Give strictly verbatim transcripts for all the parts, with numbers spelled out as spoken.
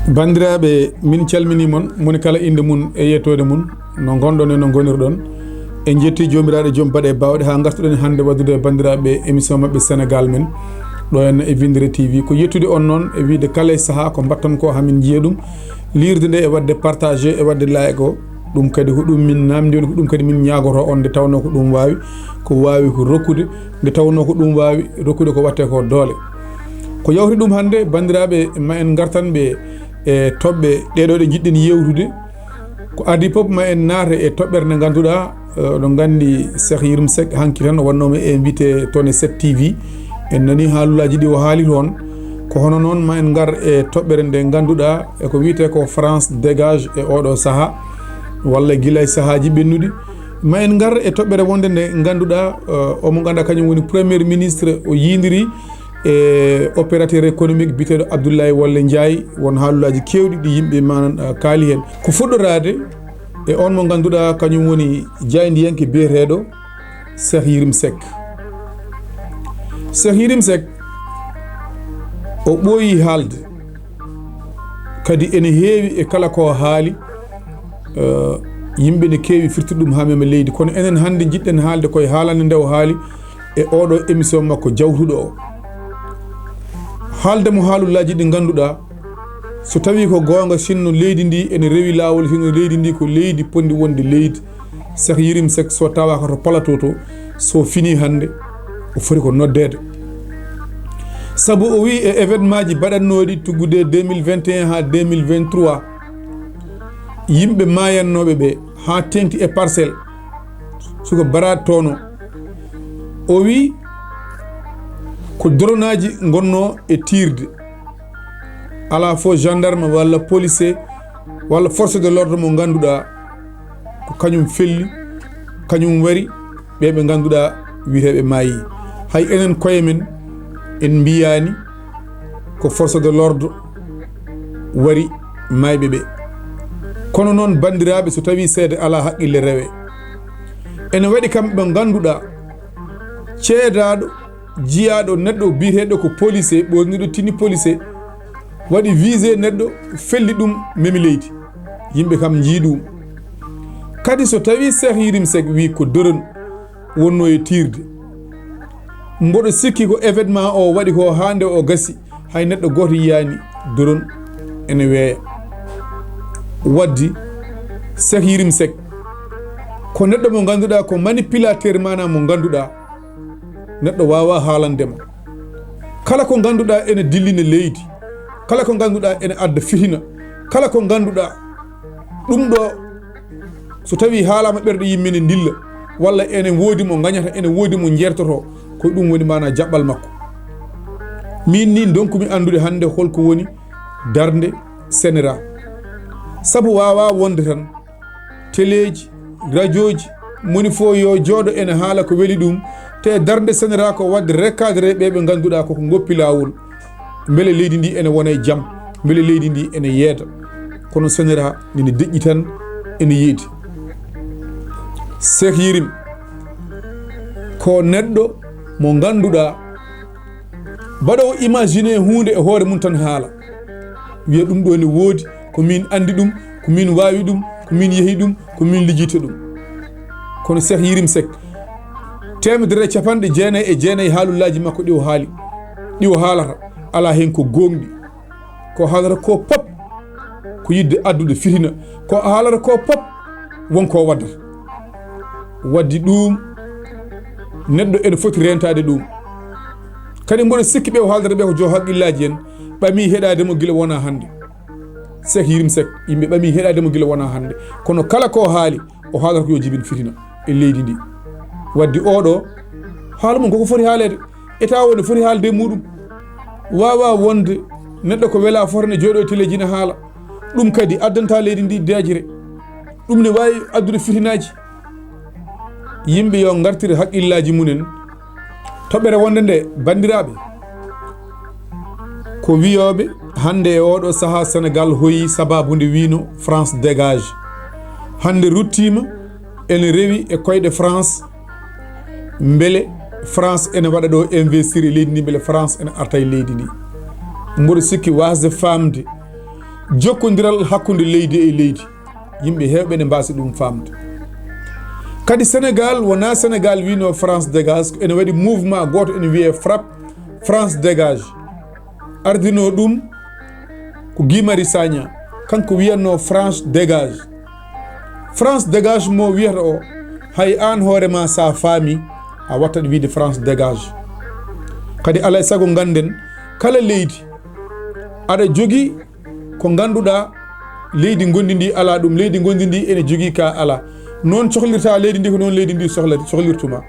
Banndiraaɓe, min calminii mon, moni kala innde mum e yettoode mum, no ngonɗon e no ngonirɗon. En njettii Joomiraaɗo e Joom baɗe baawɗe haa ngartuɗen hannde waɗdude e banndiraaɓe émission maɓɓe Sénégal Men, ɗo henna e Winndere T V. Ko yettude on noon e wiyde kala e sahaa ko mbaɗton ko haa min njiya ɗum, liirde nde e waɗde partagé e waɗde like o. Ɗum kadi ko ɗum min naamndi on, ko ɗum kadi min ñaagotoo on, nde tawnoo ko ɗum waawi, ko waawi ko rokkude, nde tawnoo ko ɗum waawi rokkude ko waɗtee ko doole. Ko yawti ɗum hannde, banndiraaɓe, ma en ngartan ɓe e toɓɓe ɗee ɗoo ɗe njiɗɗen yeewtude. Ko adii fof ma en naata e toɓɓere nde ngannduɗaa, eh, oɗon nganndi Cheikh Yérim Seck hanki tan o waɗnoo mi invité toon e sept T V. En nanii haalullaaji ɗi o haali toon. Ko hono noon ma en ngar e toɓɓere nde ngannduɗaa e ko wiyetee ko France dégage e oɗo sahaa, walla gila e sahaaji ɓennuɗi. Ma en ngar e toɓɓere wonde nde ngannduɗaa, eh, omo ngannduɗaa kañum woni Premier Ministre, o yiindiri e opérateur économique biyeteeɗo Abdoulaye Wale Ndiaye, won haalullaaji keewɗi ɗi yimɓe manan, eh, kaali heen. Ko fuɗɗoraade e on mo ngannduɗaa kañum woni jaayndiyanke biyeteeɗo Cheikh Yérim Seck. Cheikh Yérim Seck, o ɓooyi haalde, kadi ene heewi e kala ko haali, eh, yimɓe ne keewi firtude ɗum haa mema leydi. Kono enen hannde njiɗɗen haalde koye haalande nde o haali e oɗo émission makko jawtuɗo o. Haalde mo haalullaaji ɗi ngannduɗaa, so tawii ko goonga, sinno leydi ndi ene rewi laawol, sinno leydi ndi ko leydi poti wonde leydi, Cheikh Yérim Seck so tawaaka to plateau to, so finii hannde, o foti ko noddeede. Sabu o wii e événement ji baɗannooɗi tuggude deux mille vingt et un haa deux mille vingt-trois, yimɓe maayannooɓe ɓe haa teeŋti e Parcelles, suka Baraat Toono, o wii ko doronaaji ngonnoo e tiirde. Alaa fof gendarme walla policier walla force de l'ordre mo ngannduɗaa ko kañum felli, kañum wari ɓe ɓe ngannduɗaa wiyeteeɓe maayi. Hay enen koye men en mbiyaani ko force de l'ordre wari maayɓe ɓe. Kono noon, banndiraaɓe, so tawii seede alaa, haqqille rewe. Ene waɗi kamɓe ɓe ngannduɗaa ceedaaɗo jiyaaɗo neɗɗo biyeteeɗo ko policier, ɓoorniiɗo tenue policier, waɗi visé neɗɗo, felli ɗum, memi leydi. Yimɓe kam njii ɗum. Kadi so tawii Cheikh Yérim Seck wii ko drone wonnoo e tiirde, mboɗo sikki ko événement o waɗi ko haa nde o gasi, hay neɗɗo gooto yiyaani drone ene weeya. Waddi Cheikh Yérim Seck ko neɗɗo mo ngannduɗaa ko manipulateur, maanaam mo ngannduɗaa neɗɗo waawaa haalande ma. Kala ko ngannduɗaa ene dillina leydi, kala ko ngannduɗaa ene adda fitina, kala ko ngannduɗaa ɗum ɗo, so tawii haalaama, ɓerɗe yimɓe ne ndilla, walla ene woodi mo ngañata, ene woodi mo njeertotoo, ko ɗum woni maanaa jaɓɓal makko. Miin nii ndonkumi anndude hannde holko woni darnde Sénéra. Sabu waawaa wonde tan teleeji, rajooji, moni fof yo jooɗo ene haala ko weli ɗum, te darnde Sénéra ko waɗde recadré ɓe ɓe ngannduɗaa koko ngoppi laawol. Mbele leydi ndi ene wona e jam, mbele leydi ndi ene yeeda. Kono Sénéra nene deƴƴi tan, ene yeedi. Cheikh Yérim ko neɗɗo mo ngannduɗaa, mbaɗa o imaginer huunde e hoore mum tan haala. Wiya ɗum ɗo ne woodi, ko min anndi ɗum, ko min waawi ɗum, ko min yehi ɗum, ko min lijjita ɗum. Kono Cheikh Yérim Seck, teemedere e capanɗe jeenayi e jeenayi haalullaaji makko ɗi o haali, ɗi o haalata, alaa heen ko gooŋɗi. Ko haalata ko pop ko yiɗde addude fitina, ko haalata ko pop won ko waddata. Waddi ɗum, neɗɗo ene foti rentaade ɗum. Kadi mboɗo sikki ɓe o haaldata ɓe ko jo haqqillaaji en, ɓami heɗaade mo gila wona hannde. Cheikh Yérim Seck, yimɓe ɓami heɗaade mo gila wona hannde. Kono kala ko haali, o haalata ko yo jibin fitina e leydi ndi. Waddi oɗo, haala mum koko foti haaleede. État o ne foti haalde e muɗum. Waawaa wonde neɗɗo ko welaa fota ne jooɗo e teleeji ne haala. Ɗum kadi addanta leydi ndi dejre. Ɗum ne waawi addude fitinaaji. Yimɓe yo ngartir haqqillaaji mumen. Toɓɓere wonde nde, banndiraaɓe, ko wiyooɓe hannde e oɗo sahaa Senegal hoyi sababu nde wiino France dégage. Hannde ruttiima ene rewi e koyɗe France, mbele France ene waɗa ɗo investir e leydi ndi, mbele France ene arta e leydi ndi. Mboɗo sikki wasde famde jokkondiral hakkunde leydi e leydi. Yimɓe heewɓe ne mbaasi ɗum famde. Kadi Sénégal, wona Sénégal wino France dégage, ko ene waɗi mouvement gooto ene wiyee FRAPP, France dégage. Ardino ɗum ko Guy Marius Sagna, kanko wiyanno France dégage. France dégage mo wiyata o, hay aan hoore ma sa faami, a wattat wiide France dégage. Kadi alay sago ganden, kala leydi aɗa jogi ko ganduɗa leydi gondi ndi ala ɗum, leydi gondi ndi ene jogi ka ala. Noon cohlirta leydi ndi, ko noon leydi ndi sohla-, sohlirtuma.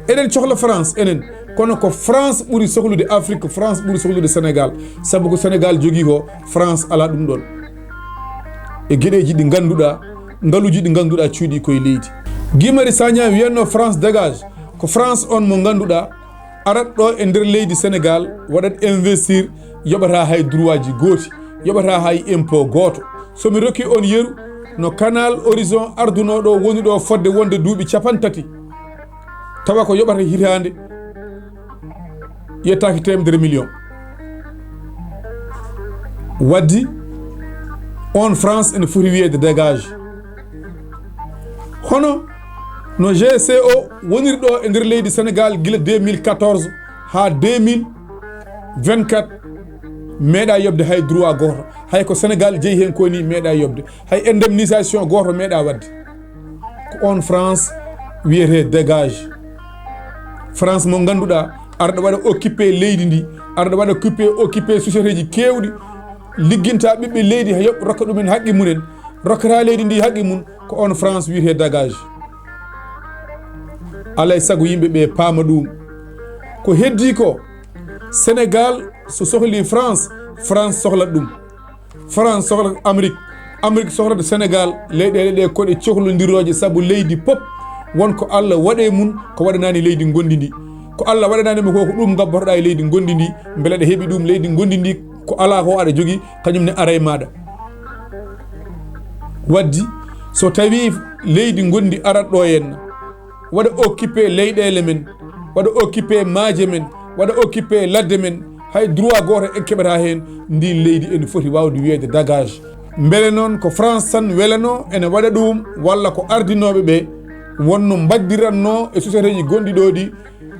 Eɗen cohla France, enen, kono ko France ɓuri sohlude Afrique, ko France ɓuri sohlude Sénégal, sabu ko Sénégal jogi ko, France ala ɗum ɗon. E geɗeji ɗi ganduɗa, ngaluji ɗi ganduɗa cuuɗi koye leydi. Guy Marius Sagna wiyanno France dégage, ko France on mo ganduɗa arat ɗo e nder leydi Sénégal, waɗat investir, yoɓata hay droit ji gooti, yoɓata hay impôt gooto. So mi rokki on yeru, no Canal Horizon arduno ɗo, woni ɗo fodde wonde duuɓi capanɗe tati, tawa ko yoɓata hitaande yettaaki teemedere million. Waddi on France ene foti wiyeede dégage. Hono no G C O woniri ɗo e nder leydi Sénégal gila deux mille quatorze haa deux mille vingt-quatre, meeɗa yoɓde hay droit gooto. Hay ko Sénégal jeyi heen ko ni meeɗa yoɓde. Hay indemnisation gooto meeɗa waɗde. Ko on France wiyetee dégage. France mo ngannduɗaa arɗo waɗa occupé leydi ndi, arɗo waɗa occupé, occupé société ji keewɗi, ligginta ɓiɓɓe leydi, yoɓ-, rokka ɗumen haqqi mumen, rokkata leydi ndi haqqi mum, ko on France wiyetee dégage. Alay sago yimɓe ɓe paama ɗum. Ko heddi ko, Sénégal so sohli France, France sohlat ɗum. France sohlat Amérique, Amérique sohlat Sénégal, leyɗeele ɗe ko ɗe cohlondirooje sabu leydi pop won ko Allah waɗe mum, ko waɗanaani leydi gondi ndi. Ko Allah waɗanaani mo ko, ko ɗum ngabbotoɗaa e leydi gondi ndi, mbele ɗe heɓi ɗum leydi gondi ndi, ko alaa ko aɗa jogii, kañum ne ara e maaɗa. Waddi, so tawii leydi gondi arat ɗo henna, waɗa occupé leyɗeele men, waɗa occupé maaje men, waɗa occupé ladde men, hay droit gooto en keɓataa heen, ndin leydi ene foti waawde wiyeede dégage. Mbele noon ko France tan welano ene waɗa ɗum, walla ko ardinooɓe ɓe wonno mbaddiranno e société ji gonɗi ɗo ɗi,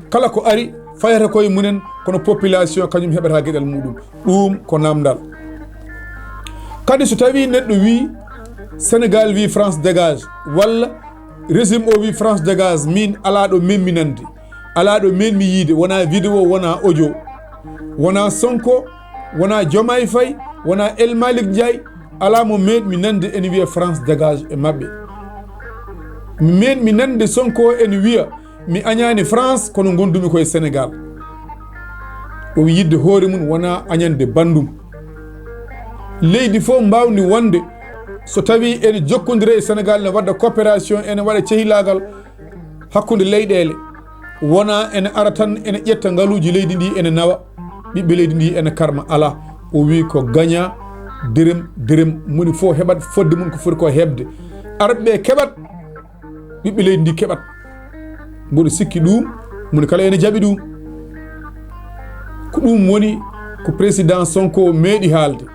kala ko ari fayata koye mumen, kono population kañum heɓata geɗal muɗum? Ɗum ko namdal. Kadi so tawii neɗɗo wii Sénégal wii France dégage, walla régime o wii France dégage, min alaa ɗo memminande, alaa ɗo meɗmi yiide, wonaa vidéo, wonaa audio, wonaa Sonko, wonaa Diomaye Faye, wonaa El Malick Ndiaye, alaa mo meɗmi nande ene wiya France dégage e maɓɓe. Mi meɗmi nande Sonko ene wiya mi añaani France, kono ngondumi koye Sénégal. O wi yidde hoore mum wonaa añande banndum. Leydi fof mbawdi wonde so tawii ene jokkondira e Sénégal, ne wadda coopération, ene waɗa cehilaagal hakkunde leyɗeele, wonaa ene ara tan ene ƴetta ngaluuji leydi ndi ene nawa, ɓiɓɓe leydi ndi ene karma, alaa. O wi ko gagnant dërëm dërëm, moni fof heɓat fodde mum ko foti ko heɓde. Arɓe ɓe keɓat, ɓiɓɓe leydi ndi keɓat. Mboɗo sikki ɗum, moni kala ene jaɓi ɗum. Ko ɗum woni ko président Sonko meeɗi haalde.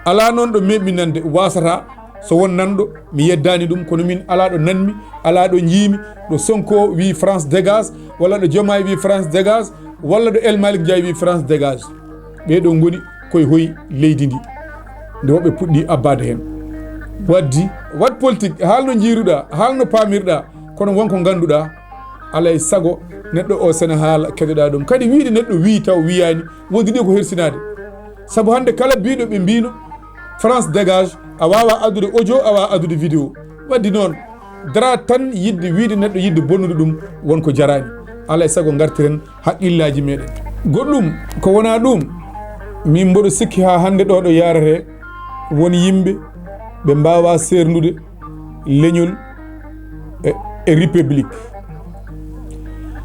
Alaa noon ɗo meɗmi nande, wasata so won nanɗo, mi yeddaani ɗum, kono min alaa ɗo nanmi, alaa ɗo njiimi, ɗo Sonko wi France dégage, walla ɗo Diomaye wi France dégage, walla ɗo El Malick Ndiaye wi France dégage. Ɓee ɗo ngoni koye hoyi leydi ndi, nde woɓɓe puɗɗi abbaade heen. Waddi, waɗ politique, haal no njiiruɗaa, haal no paamirɗaa, kono won ko ngannduɗaa, alay sago neɗɗo o sene haala keɗoɗaa ɗum. Kadi wiide neɗɗo wii taw wiyaani, wondi ɗi ko hersinaade. Sabu hannde kala biiɗo ɓe mbiino France dégage, a waawaa addude audio, a waawaa addude vidéo. Waddi noon, dara tan yidde wiide neɗɗo yidde bonnude ɗum, won ko jaraani. Alay sago ngartiren haqqillaaji meɗen. Goɗɗum ko wonaa ɗum, min mboɗo sikki haa hannde ɗo ɗo yarate won yimɓe ɓe mbaawaa seerndude leñol e, e république.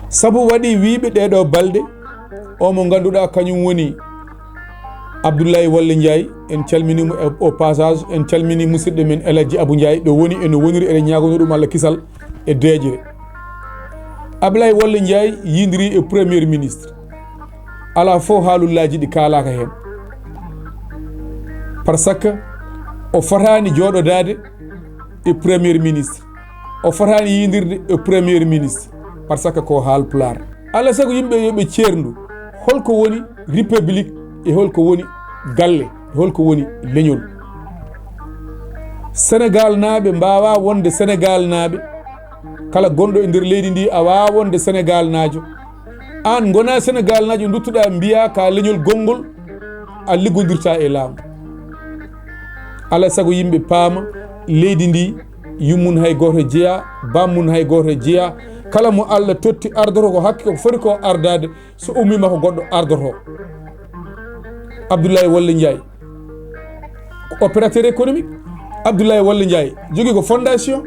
Sabu waɗi wiiɓe ɗee ɗo balɗe, o mo ngannduɗaa kañum woni Abdoulaye Walla Ndiaye, en calminii mo e, au passage, en calminii musidɗo men El Hadji Abou Ndiaye, ɗo woni ene woniri, eɗen ñaagono ɗum Allah kisal e deeƴre. Ablaye Walla Ndiaye yindiri e premier ministre. Alaa fof haalullaaji ɗi kaalaaka heen. Par ce que o fotaani jooɗodaade e premier ministre. O fotaani yindirde e premier ministre. Par ce que ko haalpulaar. Alaa sago yimɓe yo ɓe ceerndu. Holko woni république e holko woni galle e holko woni leñol? Senegal naaɓe mbaawa wonde Senegal naaɓe. Kala gonɗo e nder leydi ndi a waawa wonde Senegal naajo. Aan ngona Senegal naajo, nduttuɗa mbiya ka leñol gonngol, a liggodirta e laamu. Alaa sago yimɓe paama leydi ndi, yummum hay gooto jeya, bammum hay gooto jeya. Kala mo Allah totti ardoto ko hakke ko foti ko ardaade, so ummiima ko goɗɗo ardoto. Abdoulaye Walla Ndiaye ko opérateur économique. Abdoulaye Walla Ndiaye jogii ko fondation.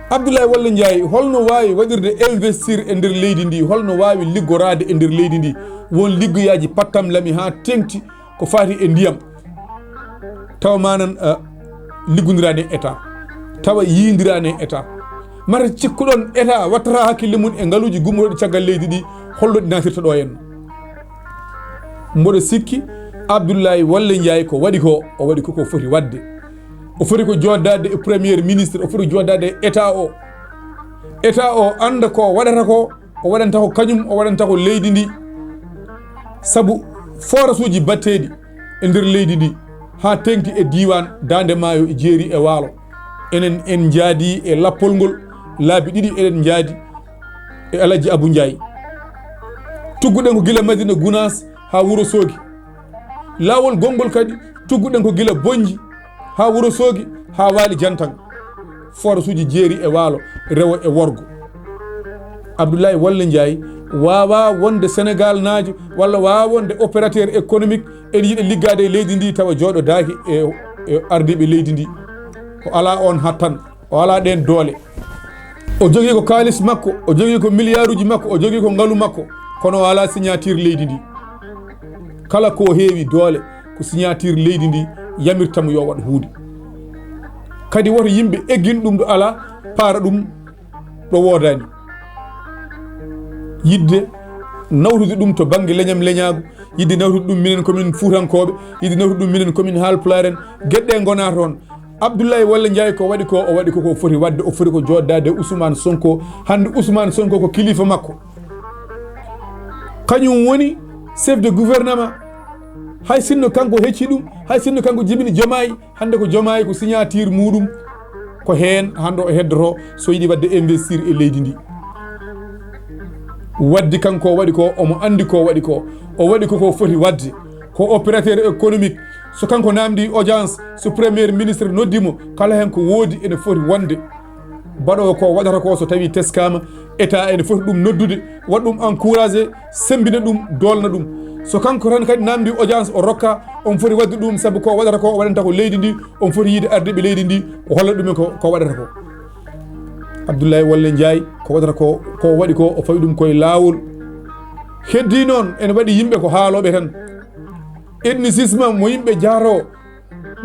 Abdoulaye Walla Ndiaye holno waawi waɗirde investir e nder leydi ndi? Holno waawi liggoraade e nder leydi ndi? Won liggoyaaji pattam lami haa teŋti ko faati e ndiyam. Tawa manan, eh, liggondirani e état. Tawa yindirani e état. Mata cikkuɗon état wattata hakkille mum e ngaluuji gummoɗi caggal leydi ɗi, holno ɗi natirta ɗo henna? Mboɗo sikki Abdoulaye Walla Ndiaye ko waɗi ko, o waɗi ko ko foti waɗde. O foti ko jooɗdaade e premier ministre, o foti jooɗdaade e état o. État o annda ko waɗata ko, o waɗanta ko kañum, o waɗanta ko leydi ndi. Sabu forasuuji batteeɗi e nder leydi ndi, haa teŋti e diiwaan Daande Maayo, e Jeeri e Waalo. Enen en njaadi e lappol ngol, laabi ɗiɗi eɗen njaadi e Alhaji Abu Ndiaye. Tugguɗen ko gila Madina Gunaas haa Wuro Soogi. Laawol gonngol kadi, tugguɗen ko gila Bonnji haa Wuro Soogi, haa Waali Jantan. Forasuuji Jeeri e Waalo, rewo e worgo. Abdoulaye Walla Ndiaye waawa wonde Senegal naajo walla waawa wonde opérateur économique, ene yiɗa liggaade e leydi ndi tawa jooɗodaaki e, e ardiiɓe leydi ndi. O alaa oon hattan, o alaa ɗeen doole. O jogii ko kaalis makko, o jogii ko miliyaaruuji makko, o jogii ko ngalu makko, kono o alaa signature leydi ndi. Kala ko heewi doole, ko signature leydi ndi yamirta mo yo waɗ huunde. Kadi woto yimɓe eggin ɗum ɗo alaa, paara ɗum ɗo woodaani. Yiɗde nawtude ɗum to bannge leñam leñaagu, yiɗde nawtude ɗum minen ko min Fuutankooɓe, yiɗde nawtude ɗum minen ko min Haalpulaar en, geɗe ɗe ngonaa toon. Abdoulaye Walla Ndiaye ko waɗi ko, o waɗi ko ko foti waɗde, o foti ko jooɗdaade e Ousmane Sonko. Hannde Ousmane Sonko ko kilifa makko. Kañum woni chef de gouvernement. Hay sinno kanko hecci ɗum, hay sinno kanko jibini Diomaye, hannde ko Diomaye ko signature muɗum, ko heen hannde o heddoto so yiɗi waɗde investir e leydi ndi. Waddi kanko o waɗi ko, omo anndi ko o waɗi ko. O waɗi ko ko foti waɗde. Ko opérateur économique. So kanko namdi audience, so premier ministre noddi mo, kala heen ko woodi ene foti wonde. Baɗoowo ko waɗata ko so tawi teskaama, état ene foti ɗum noddude, waɗa ɗum encouragé, semmbina ɗum, doolna ɗum. So kanko tan kadi namdi audience o rokka, on foti waɗde ɗum sabu ko waɗata ko o waɗanta ko leydi ndi, on foti yiide ardiiɓe leydi ndi, o holla ɗumen ko, ko waɗata ko. Abdoulaye Walla Ndiaye ko waɗata ko, ko waɗi ko, o fawi ɗum koye laawol. Heddi noon ene waɗi yimɓe ko haalooɓe tan. Ethnicisme mo yimɓe jahata o,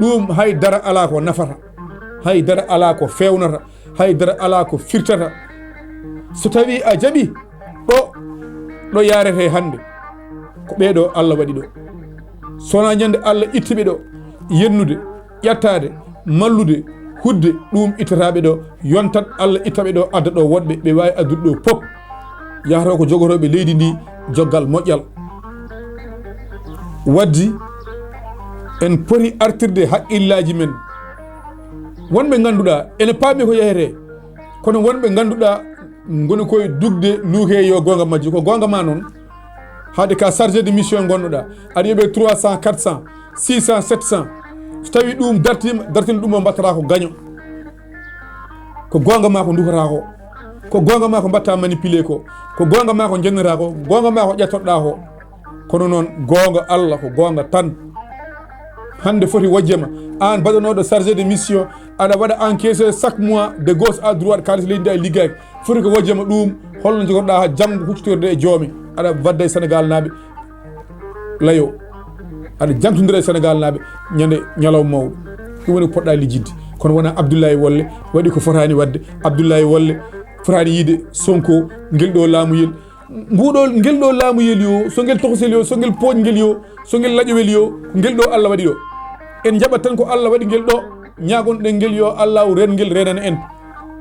ɗum hay dara alaa ko nafata, hay dara alaa ko feewnata, hay dara alaa ko firtata. So tawi a jaɓi ɗo, ɗo yaarete hannde, ko ɓeeɗo Allah waɗi ɗo. So wonaa ñande Allah itti ɓe ɗo, yennude, ƴettaade, mallude, hudde, ɗum ittata ɓe ɗo, yontat Allah itta ɓe ɗo, adda ɗo woɗɓe, ɓe waawi addude ɗo pop. Yahata ko jogotooɓe leydi ndi joggal moƴƴal. Waddi en poti artirde haqqillaaji men. Wonɓe ngannduɗaa ene paami ko yahete, kono wonɓe ngannduɗaa ngoni koye dugde luuke yo goonga majji. Ko goonga ma noon, haade ka chargé de mission ngonnoɗaa, aɗa yoɓe trois cent, quatre cent, six cent, sept cent. So tawi ɗum dartima, dartina ɗum o mbattata ko gaño. Ko goonga ma ko dukata ko. Ko goonga ma ko mbatta manipulé ko. Ko goonga ma ko jennata ko. Ko goonga ma ko ƴettoɗa ko. Kono noon goonga Allah ko goonga tan. Hannde foti wojjama, aan baɗanooɗo chargé de mission, aɗa waɗa encaissé chaque mois de gauche à droite, kaalis leydi ndi a liggaaki. Foti ko wojjama ɗum, holno jogorɗa haa janngo huccitorde e joomi, aɗa wadda e Senegal naaɓe layo, aɗa jangtondira e Senegal naaɓe ñande ñalawma mawɗo. Ɗum woni ko poɗɗa lijjidde. Kono wona Abdoulaye Wolle waɗi ko fotaani waɗde. Abdoulaye Wolle Fotaani yiide Sonko, ngel ɗo laamuyel. Nguɗo, ngel ɗo laamuyel yo, so ngel tokosel yo, so ngel pooƴngel yo, so ngel laƴowel yo, ko ngel ɗo Allah waɗi ɗo. En njaɓat tan ko Allah waɗi ngel ɗo, ñaagonɗen ngel yo Allah ren ngel, renana en.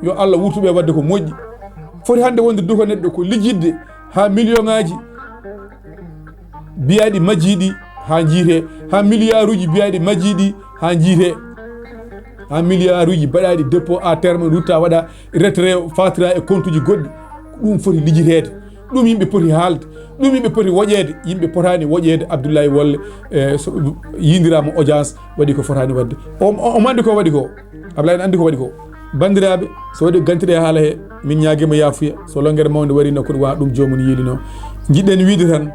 Yo Allah wurtu ɓe waɗde ko moƴƴi. Foti hannde wonde duko neɗɗo ko lijjitde haa million ŋaaji biyaaɗi majjiiɗi haa njiite, haa miliyaaruuji biyaaɗi majjiiɗi haa njiite, haa miliyaaruuji baɗaaɗi dépôt à terme, rutta waɗa retrait, faatira e compte uji goɗɗi. Ko ɗum foti lijjiteede. Ɗum yimɓe poti haalde. Ɗum yimɓe poti woƴeede. Yimɓe potaani woƴeede Abdoulaye Wolle, eh, so yiindiraama audience, waɗi ko fotaani waɗde. O, o, omo anndi ko waɗi ko. Abdoulaye ne anndi ko waɗi ko. Banndiraaɓe, so waɗi gantiɗe haala he, min ñaagiima yaafuya. So longere mawnde wari nokkude, wa ɗum joomum yiilino. Njiɗɗen wiide tan,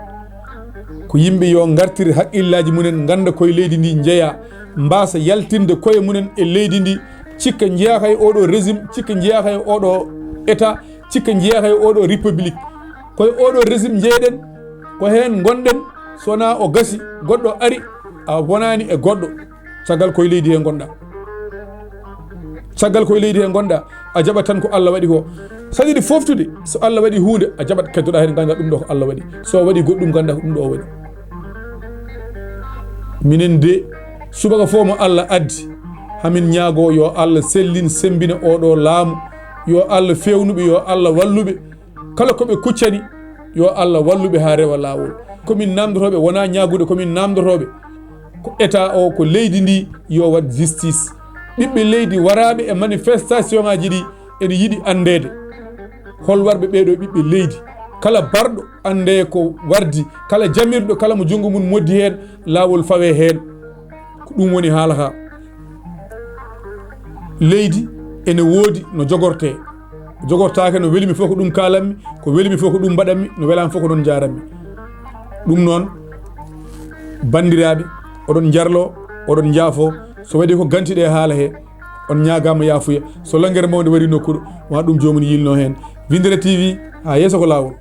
ko yimɓe yo ngartir haqqillaaji mumen, ngannda koye leydi ndi njeya, mbaasa yaltinde koye mumen e leydi ndi, cikka njeyaaka e oɗo régime, cikka njeyaaka e oɗo état, cikka njeyaaka e oɗo république. Koye oɗo régime njeyeɗen, ko heen ngonɗen, so wonaa o gasi, goɗɗo ari, a wonaani e goɗɗo. Caggal koye leydi he ngonɗa. Caggal koye leydi he ngonɗa, a jaɓat tan ko Allah waɗi ko. Saɗiɗi foftude, so Allah waɗi huunde, a jaɓat keddoɗa heen, ngannda ɗum ɗo ko Allah waɗi. So o waɗi goɗɗum, ngannda ko ɗum ɗo o waɗi. Minen de, subaka fof mo Allah addi, hamin ñaago yo Allah sellin, semmbina oɗo laamu, yo Allah fewnuɓe, yo Allah walluɓe. Kala ko ɓe kuccani, yo Allah walluɓe haa rewa laawol. Ko min namdotooɓe, wonaa ñaagude, ko min namdotooɓe. Ko état o, ko leydi ndi, yo waɗ justice. Ɓiɓɓe leydi waraaɓe e manifestation ŋaaji ɗi, ene yiɗi anndeede hol warɓe ɓeeɗo ɓiɓɓe leydi. Kala barɗo annde ko wardi, kala jamirɗo, kala mo junngo mum moddi heen, laawol fawe heen. Ko ɗum woni haala ka. Leydi ene woodi no jogortee. Jogortaake no weli mi fof ko ɗum kaalanmi, ko weli mi fof ko ɗum mbaɗanmi, no welaami fof ko ɗon njaaranmi. Ɗum noon, banndiraaɓe, oɗon njarlo, oɗon njaafo, so waɗi ko gantiɗe haala he, on ñaagaama yaafuya. So longere mawnde wari nokkuɗo, wa ɗum joomum yiilno heen. Winndere T V, haa yeeso ko laawol.